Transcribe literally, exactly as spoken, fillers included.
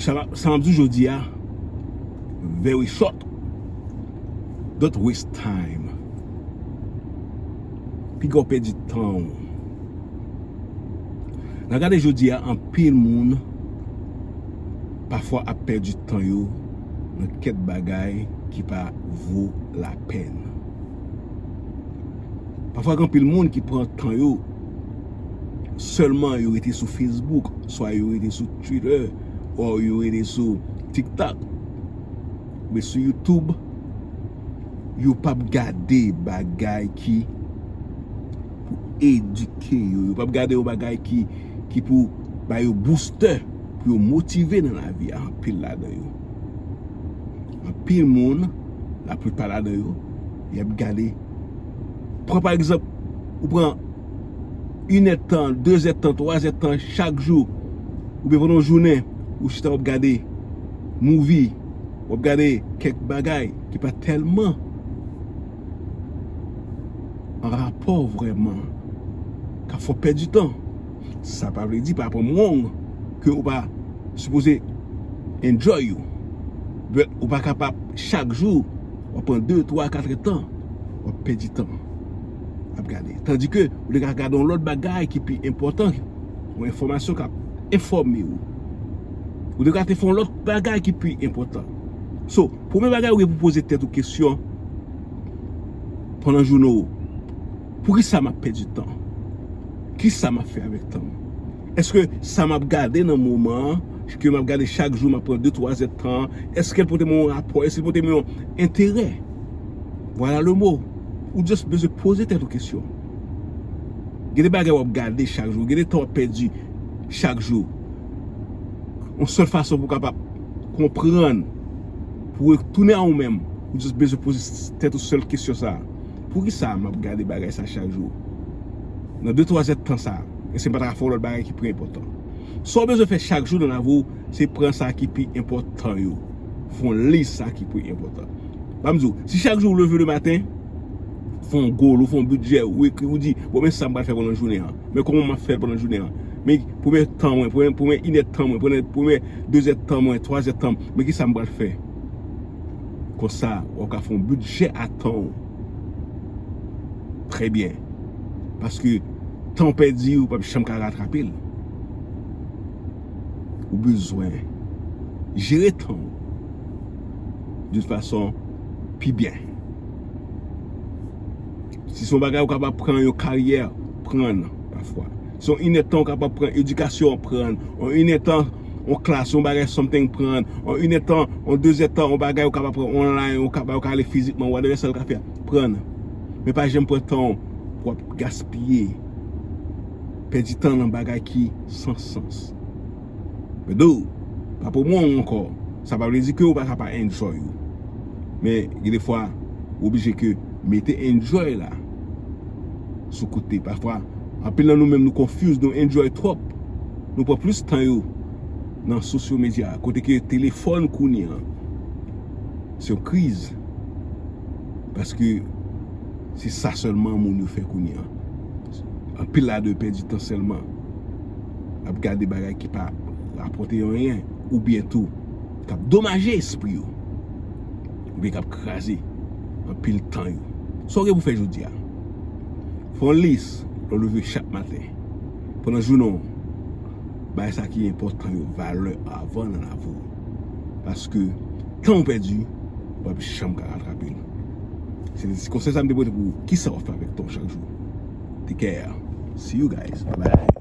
Sa m ap, sa m ap di w jodi a, very short. Don't waste time. Piga w pèdi tan w. N a gade jodi a, anpil moun pafwa ap pèdi tan yo nan kèk bagay ki pa vo lapèn. Pafwa, gen anpil moun ki pran tan yo sèlman, yo rete sou Facebook, swa yo rete sou Twitter, or yo rete sou TikTok, oubyen sou YouTube, yo p ap gade bagay ki pou edike yo, yo p ap gade yon bagay ki, ki pou ba yo boustè, pou yo motive nan lavi a, anpil ladan yo. Anpil moun, laplipa ladan yo, y ap gade. Pran pa egzanp, ou pran inèdtan, dezèdtan, twazèdtan chak jou, oubyen pandan yon jounen, ou chita w ap gade movie, w ap gade kèk bagay ki pa tèlman an rapò vrèman, k ap fè w pèdi tan. Sa pa vle di, pa pran m wrong, ke ou pa sipoze enjoy yo. But ou pa kapab chak jou w ap pran de, twa, kat èdtan, w ap pèdi tan ap gade. Tandike ou te ka gade yon lòt bagay ki pi enpòtan, yon enfòmasyon k ap enfòme w. Ou te ka te fè yon lòt bagay ki pi enpòtan. So, premye bagay ou gen pou poze tèt ou kesyon pandan jounen w, poukisa m ap pèdi tan? Kisa m ap fè avèk tan m? Èske sa m ap gade nan moman an, ke m ap gade chak jou, m ap pran de, twa èdtan, èske l pote mwen yon rapò, èske l pote mwen yon enterè? Voilà le mot. Ou just bezwen poze tèt ou kesyon. Gen de bagay w ap gade chak jou, gen de tan w ap pèdi chak jou. Yon sèl fason pou w kapab konprann, pou w retounen a ou menm, ou just bezwen poze tèt ou sèl kesyon sa a. Poukisa m ap gade bagay sa chak jou? Nan de, twa èdtan sa, èske m pa ta ka fè yon lòt bagay ki pi enpòtan? Sa w bezwen fè chak jou nan lavi w, se pran sa ki pi enpòtan yo. Fè yon lis sa ki pi enpòtan. Ban m di w, si chak jou w leve le maten, fè yon goal, ou fè yon bidjè, ou ekri, ou di, bon, men sa m pral fè pandan jounen an. Men kòman m ap fè l pandan jounen an. Men premye tan mwen, premye, premye inèdtan mwen, premye, premye dezèdtan mwen, twazèdtan m, men kisa m pral fè? Konsa, w ap ka fè yon bidjè a tan w. Trè byen. Paske tan w pèdi, ou p ap janm ka ratrape l. Ou bezwen jere tan w d'une façon pi byen. Si se yon bagay ou kapab pran yon karyè, pran l pafwa. Si se yon inèdtan ou kapab pran edikasyon, pran l. Yon inèdtan, yon klas, yon bagay, something, pran l. Yon inèdtan, yon dezèdtan, yon bagay ou kapab pran online, ou kapab, ou ka ale fizikman, whatever sa l ka fè, pran l. Men pa janm pran tan w pou w ap gaspiye, pèdi tan nan bagay ki san sans. Men do, pa pou mwen ankò, sa pa vle di ke ou pa ka pa enjoy ou. Men gen de fwa, ou oblije ke mete enjoy la sou kote. Pafwa, anpil nan nou menm nou confuse, nou enjoy twòp. Nou pran plis tan yo nan social media, kote ke telefòn kounye an, se yon kriz. Paske se sa sèlman moun yo fè kounye an. Anpil ladan yo pèdi tan sèlman ap gade bagay ki pa rapòte yo anyen, oubyen tou k ap domaje espri yo, oubyen k ap kraze anpil tan yo. Sa w gen pou fè jodi a? Fè yon lis lè w leve chak maten. Pandan jounen w, bay sa ki enpòtan yo valè avan nan lavi w. Paske tan w pèdi, w p ap janm ka ratrape l. Se te ti konsèy sa m te pote pou ou. Kisa w ap fè avèk tan w chak jou? Take care. See you guys. Bye.